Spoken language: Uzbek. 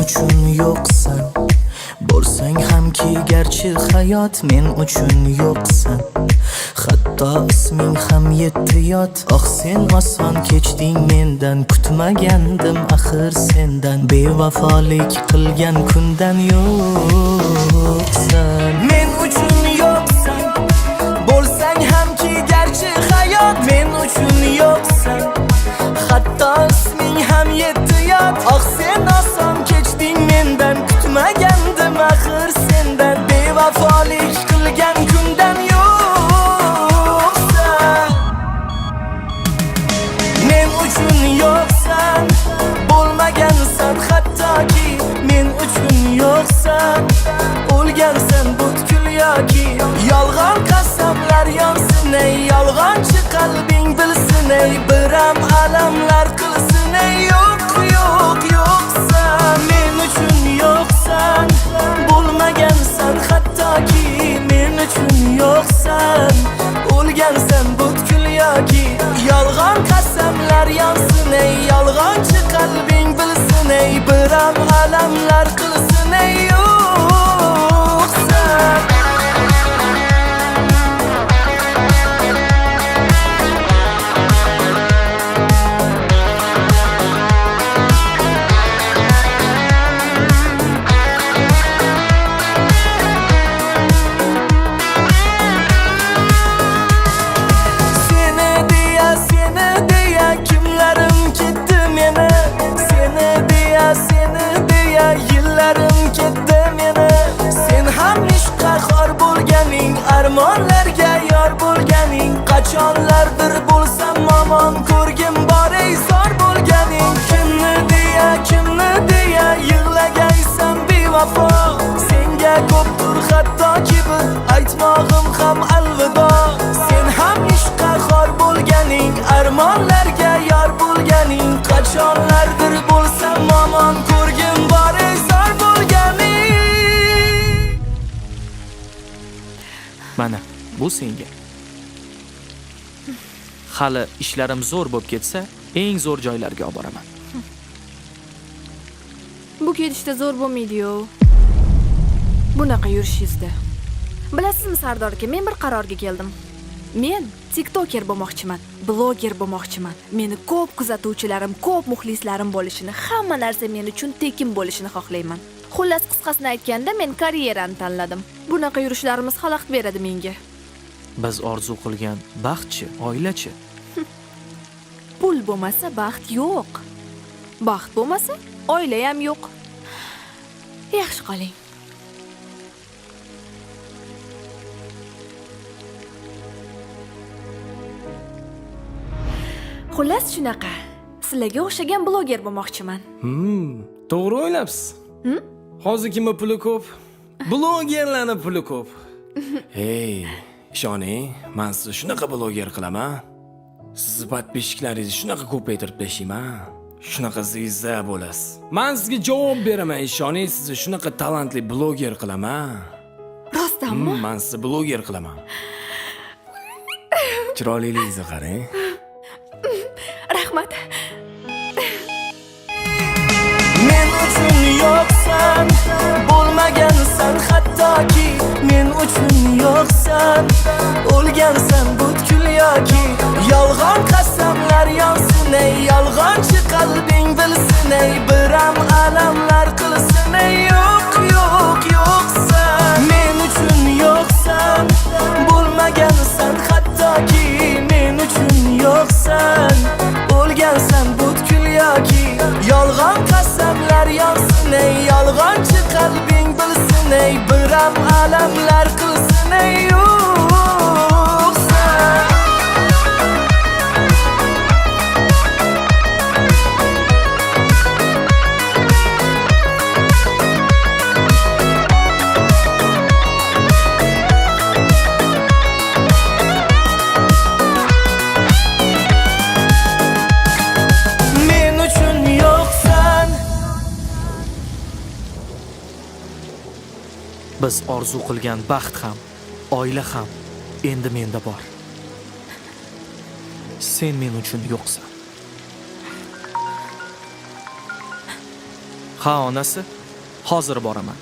Uchun yo'qsan. Bo'lsang hamki garchi hayot, men uchun yo'qsan. Hatto isming ham yetti yot. Oh, sen oson kechding mendan. Kutmagandim axir sendan. Bevafolik qilgan kundan yo'qsan. Men uchun yo'qsan. Bo'lsang hamki garchi hayot, men uchun yo'qsan. Hatto isming ham yetti yot. Oh, sen oson kechding mendan. Kutmagandim axir sendan. Bevafolik qilgan kundan yo'qsan. Men uchun yo'qsan. Bo'lmagansan hattoki. Men uchun yo'qsan. O'lgansan butkul yoki. Yolg'on qasamlar yonsin ey. Yolg'onchi qalbing bilsin ey. Biram alamlar qilsin ey. Yo'q, yo'q, yo'qsan. Men uchun yo'qsan. Bo'lmagansan hattoki. Men uchun yo'qsan. O'lgansan butkul yoki. Yolg'on qasamlar yonsin ey. Yolg'onchi qalbing bilsin ey. Biram alamlar qilsin ey. Yo'qsan. Seni deya, seni deya kimlarim ketdi meni. Seni deya, seni deya yillarim ketdi meni. Sen ham ishqa xor bo'lganing, armonlarga yor bo'lganing. Qachonlardir bo'lsam momon, ko'rgim bor ey zor bo'lganing. Kimni deya, kimni deya yig'lagaysan bevafo. Senga ko'pdir hattoki bir aytmog'im ham alvido. Sen ham ishqa xor bo'lganing, armonlarga yor bo'lganing. Qachonlardir bo'lsam momon, ko'rgim bor ey zor bo'lganing. Mana, bu senga. Hali ishlarim zo'r bo'lib ketsa, eng zo'r joylarga olib boraman. Bu ketishda zo'r bo'lmaydi-yu. Bunaqa yurishingizda. Bilasizmi, Sardor aka, men bir qarorga keldim. Men TikToker bo'lmoqchiman, bloger bo'lmoqchiman. Meni ko'p kuzatuvchilarim, ko'p muxlislarim bo'lishini, hamma narsa men uchun tekin bo'lishini xohlayman. Xullas, qisqasini aytganda, men karyerani tanladim. Bunaqa yurishlarimiz xalaqit beradi menga. Biz orzu qilgan baxtchi, oilachi? Pul bo'lmasa baxt yo'q. Baxt bo'lmasa oila ham yo'q. Yaxshi qoling. Xullas shunaqa. Sizlarga o'xshagan bloger bo'lmoqchiman. To'g'ri o'ylabsiz. Hozir kimni puli ko'p? Blogerlarning puli ko'p. Hey, ishoning, men sizni shunaqa bloger qilaman. Sizni подписчиklaringizni shunaqa ko'paytirib tashlayman. Shunaqa звезда bo'lasiz. Men sizga javob beraman, ishoning, sizni shunaqa talantli bloger qilaman. Rostdanmi? Men sizni bloger qilaman. Chiroyliligingizni qarang. Rahmat. Men uchun yo'qsan. Bo'lmagansan hattoki. Men uchun yo'qsan. O'lgansan butkul yoki. Yolg'on qasamlar yonsin ey. Yolg'onchi qalbing bilsin ey. Biram alamlar qilsin ey. Yo'q, yo'q, yo'qsan. Men uchun yo'qsan. Bo'lmagansan hattoki. Men uchun yo'qsan. O'lgansan butkul yoki. Yolg'on qasamlar yonsin ey. Yolg'onchi qalbing bilsin ey. Biram alamlar qilsin ey. Yo'qsan. Men uchun yo'qsan. Biz orzu qilgan baxt ham, oila ham endi menda bor. Sen men uchun yo'qsan. Ha, onasi, hozir boraman.